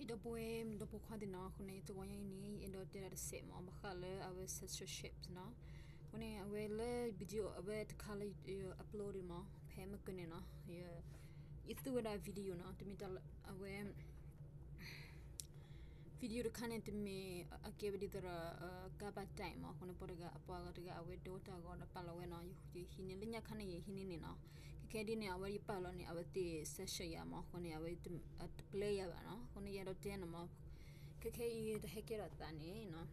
ဒီပုၢ်ဝဲၢ်ဒီပုၢ်ခွါသ့ၣ်နီၤ, အဃိန့ၣ် တဂီၤညါအံၤန့ၣ် ယအဲၣ်ဒိးတဲဒၣ်တစဲးမး ဘၣ်ဃးလၢအဝဲ censorship နီၤ. အဃိန့ၣ် အဝဲလၢ video အဝဲတခါလၢ upload မး ဖဲမုၢ်ကၢန့ၣ်နီၤ, ယသူဝဲဒၣ် video နီၤ, တမ့ၢ်တၢ်လၢအဝဲ video တခါန့ၣ် တမ့ၢ်အကဲဝဲဒ်သိးဒီး ကါဘၣ်တၢ်မး, အဃိန့ၣ် ပှၤတဂၤ ပှၤဂၤတဂၤ အဝဲဒိတၢ်ဂီၤဒီးပာ်လီၤဝဲနီၤ, ယဟံးန့ၢ်လၢညါခါန့ၣ် ယဟံးန့ၢ်န့ၣ်နီၤ, ခဲခဲဒ်န့ၣ် အဝဲယပာ်လီၤန့ၣ် အဝဲသ့ၣ် censor ယၤမး, အဃိန့ၣ် အဝဲတပျဲယၤဘၣ်နီၤ, အဃိန့ၣ် ယအဲၣ်ဒိးတဲန့ၣ်မး, ခဲခဲအံၤတဟဲကဲထီၣ်သးန့ၣ်နီၤ,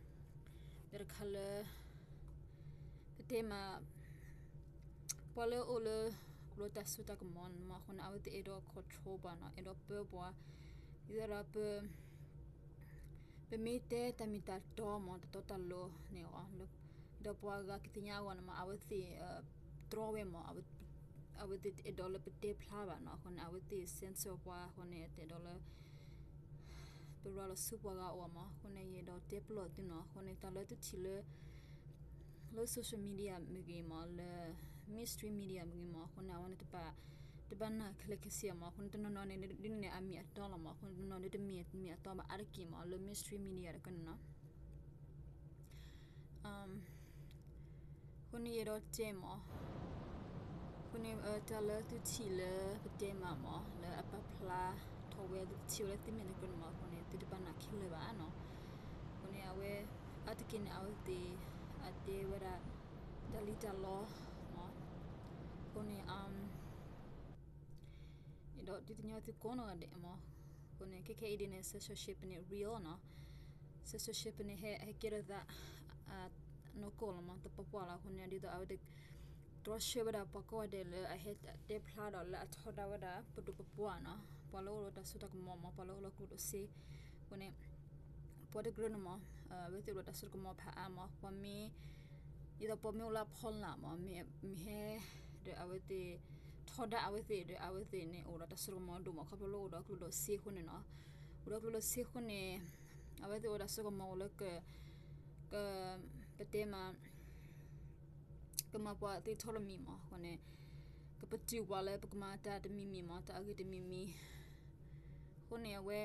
ဒီးတခါလၢ ပတဲမး ပှၤလၢအိၣ်လၢ အိၣ်လၢတၢ်စိတၢ်ကမီၤန့ၣ်မး, အဃိန့ၣ် အဝဲသ့ၣ်အဲၣ်ဒိး control ပှၤနီၤ, အဲၣ်ဒိးပၢပှၤ, ဒ်သိးဒီးပ ပမ့ၢ်တဲတၢ်မ့ၢ်တၢ်တီမး တတီတၢ်လိၤန့ၣ်အီၤ, ဒီးပှၤဂၤကသ့ၣ်ညါအဂီၢ်န့ၣ်မး အဝဲသ့ၣ် တြီဝဲမး, အဝဲသ့ၣ်တအဲၣ်ဒိးလၢပတဲဖျါဘၣ်နီၤ, အဃိန့ၣ် အဝဲသ့ၣ် censor ပှၤအဃိန့ၣ် တအဲၣ်ဒိးလၢ ပရၤလီၤဆူပှၤဂၤအအိၣ်မး, အဃိန့ၣ် ယအဲၣ်ဒိးတဲပလီၢ်သုနီၤ, အဃိန့ၣ် တၢ်လၢသုထံၣ်လၢ လၢ social media မ့ၢ်ဂ့ၤမး, လၢ mainstream media မ့ၢ်ဂ့ၤမး, အဃိန့ၣ် အဝဲန့ၣ် တဘၣ်နာ်ခဲလၢာ်ခဲဆ့မး, အဃိန့ၣ် တနီၤနီၤန့ၣ် ဒ်န့ၣ်န့ၣ် အမ့ၢ်အတီလီၤမး, အဃိန့ၣ် တနီၤနီၤဒ်တမ့ၢ် မ့ၢ်အတီဘၣ်အါတက့ၢ်မး လၢ mainstream media တခါန့ၣ်နီၤ. အဃိန့ၣ် ယအဲၣ်ဒိးတဲမး, အဃိန့ၣ် တၢ်လၢသုထံၣ်လၢပတဲမးမး လၢအပာ်ဖျါထီၣ်ဝဲ သုထံၣ်ဝဲလၢသုမဲာ်သကိးန့ၣ်မး, အဃိန့ၣ် သုတဘၣ်နာ်ခဲလၢာ်ဘၣ်နီၤ, အဃိန့ၣ် အဝဲ အါတက့ၢ်န့ၣ် အဝဲသ့ၣ် အတဲဝဲဒၣ် တၢ်လံၣ်တၢ်လီမး, အဃိန့ၣ် ဒီးဒုးသ့ၣ်ညါသုကိးနီၢ်ဂၤဒဲးမး, အဃိန့ၣ် ခဲခဲအံၤဒ်န့ၣ် censorship န့ၣ် real နီၤ, censorship န့ၣ် ဟဲ ဟဲကဲထီၣ်သး နီၢ်ကီၢ်လီၤမး, တပှဲၤပှဲၤလီၤ, အဃိန့ၣ် ဒ်သိးအဝဲသ့ၣ် တြီဆၢဝဲဒၣ်ပှၤကိးဂၤဒဲးလၢအဟဲတဲဖျါဒီးလၢအထီဒါဝဲဒၣ် ပဒိၣ်ပပှၢ်နီၤ, ပှၤလၢအိၣ်လၢတၢ်စိတၢ်ကမီၤမး, ပှၤလၢအိၣ်လၢကျိၣ်ဒိၣ်စ့, အဃိန့ၣ် ပှၤတကြၢးန့ၣ်မး, အဝဲသ့ၣ်အိၣ်ဒီးတၢ်စိတၢ်ကမီၤဖးအါမး, ပှၤမ့ၢ် ဒ်သိးပှၤမ့ၢ်အိၣ်လၢအဖီလာ်မး, မ့ၢ်ဟဲ ဒီးအဝဲသ့ၣ် ထီဒါအဝဲသ့ၣ်ဒီး အဝဲသ့ၣ်န့ၣ် အိၣ်ဒီးတၢ်စိတၢ်ကမီၤဒိၣ်မး, ခီဖျိလၢအိၣ်ဒီးကျိၣ်ဒိၣ်စ့အဃိန့ၣ်နီၤ, အိၣ်ဒီးကျိၣ်ဒိၣ်စ့အဃိန့ၣ် အဝဲသ့ၣ်အိၣ်ဒီးတၢ်စိတၢ်ကမီၤအိၣ်လၢ က ပတဲမး ကမၤပှၤသ့ၣ်ထီၣ်တမံၤမး, အဃိန့ၣ် ကပတုာ်ပှၤလၢပကမၤတၢ်တမံၤမံၤမး, တၢ်အဂ့ၢ်တမံၤမံၤ, အဃိန့ၣ် အဝဲ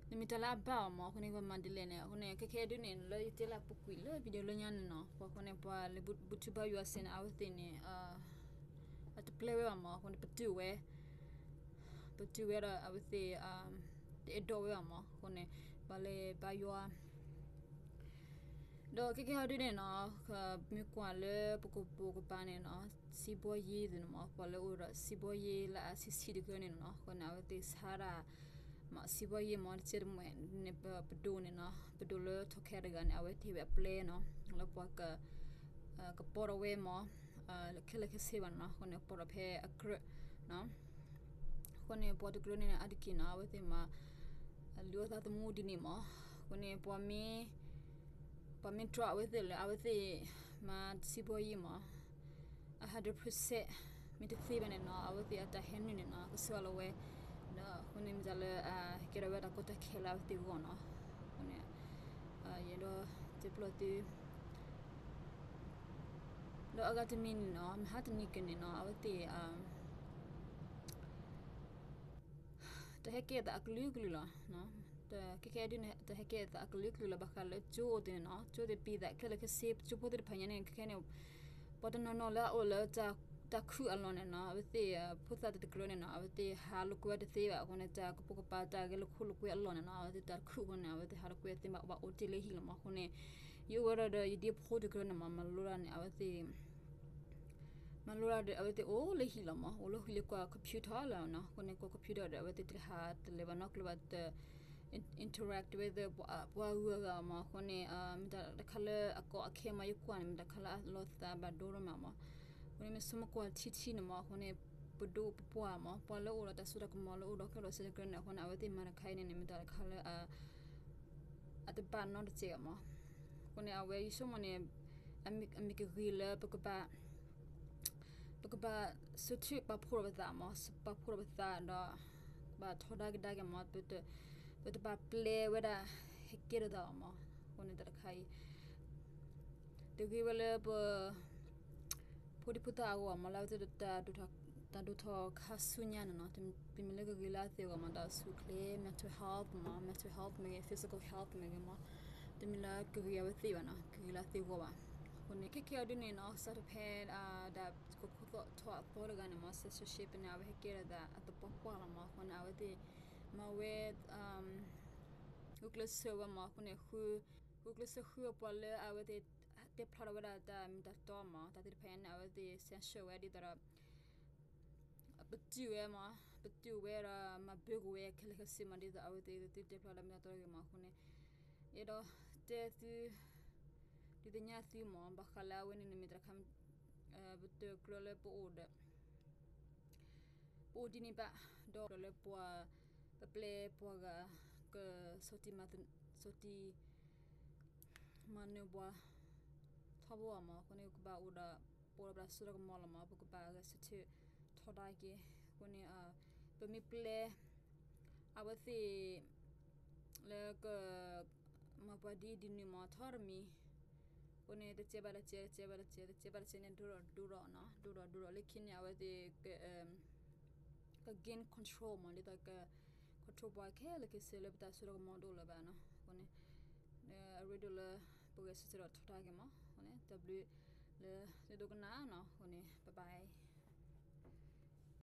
နမ့ၢ်တၢ်လၢအဘၣ်အီၤမး, အဃိန့ၣ် ပမၤဒ်လဲၣ်န့ၣ်, အဃိန့ၣ် ခဲခဲဒ်န့ၣ် လၢယတဲလၢအပူၤကွံာ်လၢ video လၢညါန့ၣ်နီၤ, ပှၤအဃိန့ၣ် ပှၤလၢဘူၣ်ထူဘါယွၤစ့ၢ်န့ၣ် အဝဲသ့ၣ်န့ၣ် အတပျဲဝဲဘၣ်မး, အဃိန့ၣ် ပတုာ်ဝဲ ပတုာ်ဝဲဒီးအဝဲသ့ၣ် တအဲၣ်ဒိးဝဲဘၣ်မး, အဃိန့ၣ် ပှၤလၢဘါယွၤ ဒီးခဲကဲဟီဒ်န့ၣ်နီၤ, မ့ၢ်ကွၢ်လၢပကပိာ်ကပၤန့ၣ်နီၤ, စံးဘီယ့သ့ၣ်န့ၣ်မး, ပှၤလၢအိၣ်ဒီးစံးဘီယ့လၢအဆံးဆံးတခါန့ၣ်နီၤ, အဃိန့ၣ် အဝဲသ့ၣ်ဆါဒၣ် မးစံးဘီယ့မး တစဲးတမှဲၤန့ၣ် ပဒိၣ်န့ၣ်နီၤ, ပဒိၣ်လၢထီၣ်ခဲတဂၤန့ၣ် အဝဲတ့ၢ်ဝဲအပျဲနီၤ, လၢပှၤက ကပိာ်ထီၣ်ဝဲမး ခဲလၢာ်ခဲဆ့ဘၣ်နီၤ, အဃိန့ၣ် ပိာ်ထီၣ်ဖဲအကြၢးနီၤ, အဃိန့ၣ် ပှၤတကြၢးန့ၣ် အါတက့ၢ်နီၤ အဝဲသ့ၣ်မး လုၢ်အီၣ်သးသမူဒ်န့ၣ်မး, အဃိန့ၣ် ပှၤမ့ၢ် ပှၤမ့ၢ်တြီအဝဲသ့ၣ်လၢ အဝဲသ့ၣ်မၤစံးဘီယ့မး အ hundred percent မ့ၢ်တသ့ဘၣ်န့ၣ်နီၤ, အဝဲသ့ၣ်အတၢ်ဟဲနုာ်န့ၣ်နီၤ ကဆှၢလီၤဝဲ, ဒီးအဃိန့ၣ်မ့ၢ်တၢ်လၢ ကဲထီၣ်ဝဲတၢ်ကီတၢ်ခဲလၢအဝဲသ့ၣ်အဂီၢ်နီၤ, အဃိန့ၣ် ယအဲၣ်ဒိးတဲပလီၢ်သု ဒီးအဂၤတမံၤန့ၣ်နီၤ, မဟါတနံၤကန့ၣ်နီၤ အဝဲသ့ၣ် တဟဲကဲအသးအကလုာ်ကလုာ်လီၤ. ခဲကဲဒ်န့ၣ် တဟဲကဲအသးအကလုာ်ကလုာ်လီၤ. ဘၣ်ဃးလၢကၠိအိၣ်သ့ၣ်န့ၣ်နီၤ, ကၠိသ့ၣ်ပံသးခဲလၢာ်ခဲဆ့ ကၠိဖိသ့ၣ်တဖၣ်ညါန့ၣ် ခဲကဲန့ၣ် ပှၤတနီၤနီၤလၢအအိၣ်လၢတၢ်ခုၣ်အလီၢ်န့ၣ်နီၤ, အဝဲသ့ၣ်ဖိသၣ်သ့ၣ်တကြၢးန့ၣ်နီၤ, အဝဲသ့ၣ်ဟးလိာ်ကွဲတသ့ဘၣ်အဃိန့ၣ် တၢ်ကပိာ်ကပၤတၢ်ဂဲၤလိာ်ခိၣ်လိာ်ကွဲအလီၢ်န့ၣ်နီၤ, အဝဲသ့ၣ်တၢ်တခုၣ်အဃိန့ၣ် အဝဲသ့ၣ်ဟးလိာ်ကွဲသ့ဘၣ် ဘၣ်အိၣ်တ့ၢ်လၢဟံၣ်လီၤမး. အဃိန့ၣ် ယအိၣ်ဝဲဒၣ်ဒီးယဒ့ဖိတကြၢးန့ၣ်မး မၤလိဒၣ်န့ၣ် အဝဲသ့ၣ် မၤလိဒၣ်ဒီးအဝဲသ့ၣ်အိၣ်လၢဟံၣ်လီၤမး, အိၣ်လၢဟံၣ်လၢကွၢ် computer လီၤနီၤ. အဃိန့ၣ် ကွၢ် computer ဒီး အဝဲသ့ၣ်တဟးတလဲၤဘၣ်နီတကျိၤဘၣ် တ interact with ပှၤဂုၤအဂၤမး. အဃိန့ၣ် မ့ၢ်တၢ်တခါလၢအကီအခဲမး ယကွၢ်န့ၣ် မ့ၢ်တၢ်တခါလၢအလီၤသးဘၣ်ဒိဒိၣ်မးမး. အဃိန့ၣ် မ့ၢ်ဆိကမိၣ်ကွၢ်ထံထံန့ၣ်မး အဃိန့ၣ် ပဒိၣ်ပပှၢ်မး ပှၤလၢအိၣ်ဒီးတၢ်စိတၢ်ကမီၤလၢအိၣ်ဒီးကျိၣ်ဒီးစ့တကြၢးန့ၣ် အဃိန့ၣ် အဝဲသ့ၣ်မၤတခါအံၤန့ၣ်န့ၣ် မ့ၢ်တၢ်တခါလၢ အတဘၣ်နီတစဲးဘၣ်မး. အဃိန့ၣ် အဝဲယဆိကမိၣ်န့ၣ် အမ့ၢ်ကဂ့ၤလၢ ပကဘၣ်စုထွဲပာ်ဖှိၣ်ဒီးပသးမး, ပာ်ဖှိၣ်ဒီးပသးဒီး ဘၣ်ထီဒါကဒါက့ၤမး, ပတဘၣ်ပျဲဝဲဒၣ်ဟဲကဲထီၣ်သးဘၣ်မး. အဃိန့ၣ်တၢ်တခါအံၤ တဂ့ၤဝဲလၢပ ဖိဒံဖိသၣ်အဂီၢ်မး လၢအဝဲသ့ၣ်တၢ်ဒိၣ်ထီၣ် တၢ်ဒိၣ်ထီၣ်ခါဆူညါန့ၣ်နီၤ, တမ့ၢ်လၢကဂ့ၤလၢအသ့ၣ်အဂီၢ်မး, တၢ်ဆူၣ်ချ့ mental health မး, mental health မ့ၢ်ဂ့ၤ, physical health မ့ၢ်ဂ့ၤမး, တမ့ၢ်လၢကဂ့ၤအဝဲသ့ၣ်ဘၣ်နီၤ, ကဂ့ၤလၢအသ့ၣ်အဂီၢ်ဘၣ်. အဃိန့ၣ် ခဲခဲအံၤဒ်န့ၣ်နီၤ, စးထီၣ်ဖဲ ဒ်ကီၢ်ခိၣ်ထီၣ်အသီတဂၤန့ၣ်မး, censorship န့ၣ် အဝဲဟဲကဲထီၣ်သးအသပှၢ်ပှၢ်လီၤမး. အဃိန့ၣ် အဝဲသ့ၣ် မၤဝဲ ဂုာ်ကျဲးစၢးဝဲမး. အဃိန့ၣ် ဂုာ်ကျဲးစၢးဃုအပှၤလၢအဝဲသ့ၣ် တဲဖျါထီၣ်ဝဲဒၣ်တၢ်မ့ၢ်တၢ်တီမး, တၢ်သ့ၣ်တဖၣ်အံၤန့ၣ် အဝဲသ့ၣ် censor ဝဲဒ်သိးဒီး ပတုာ်ဝဲမး, ပတုာ်ဝဲဒီး မၤဘၢက့ၤဝဲခဲလၢာ်ခဲဆ့မး, ဒ်သိးအဝဲသ့ၣ်ကသုတဲဖျါလၢမ့ၢ်တၢ်တီတဂ့ၤမး. အဃိန့ၣ် အဲၣ်ဒိးတဲသု ဒုးသ့ၣ်ညါသုမး, ဘၣ်ဃးလၢအဝဲန့ၣ်န့ၣ်မ့ၢ်တၢ်တခါ ပတကြၢးလၢပအိၣ်ဒီး ပအိၣ်ဒ်န့ၣ်ဘၣ်, ဒီးကြၢးလၢပှၤ ပပျဲပှၤဂၤ က စီၤတံ စီၤတံ မၤနၢၤပှၤထီဘိအမး. အဃိန့ၣ် ပကဘၣ်အိၣ်ဒီး ပအိၣ်ဒီးပတၢ်စိတၢ်ကမီၤလီၤမး, ပကဘၣ်ဂဲၤဆၢထၢၣ်ထီဒါက့ၤ. အဃိန့ၣ် ပမ့ၢ်ပျဲ အဝဲသ့ၣ် လၢက မၤပှၤဒ်အံၤဒ်နုၤမး ထီတမံၤ, အဃိန့ၣ် တကဲဘၣ်တကဲ, တကဲဘၣ်တကဲ, တကဲဘၣ်တကဲန့ၣ် ဒိၣ်ဒီးဒိၣ်ဒီးနီၤ, ဒိၣ်ဒီးဒိၣ်ဒီးလၢခံန့ၣ် အဝဲသ့ၣ် က gain control မး, ဒ်သိးက control ပှၤခဲလၢာ်ခဲဆ့လၢပတၢ်စိတၢ်ကမီၤတအိၣ်လၢၤဘၣ်နီၤ. အဃိန့ၣ် အရ့ဒိၣ်လၢ ပဂဲၤဆၢထၢၣ်ဒီးထီဒါက့ၤမး. အဃိန့ၣ် တၢ်ဘျုးလၢ သုဒိကနၣ်နီၤ. အဃိန့ၣ် bye bye.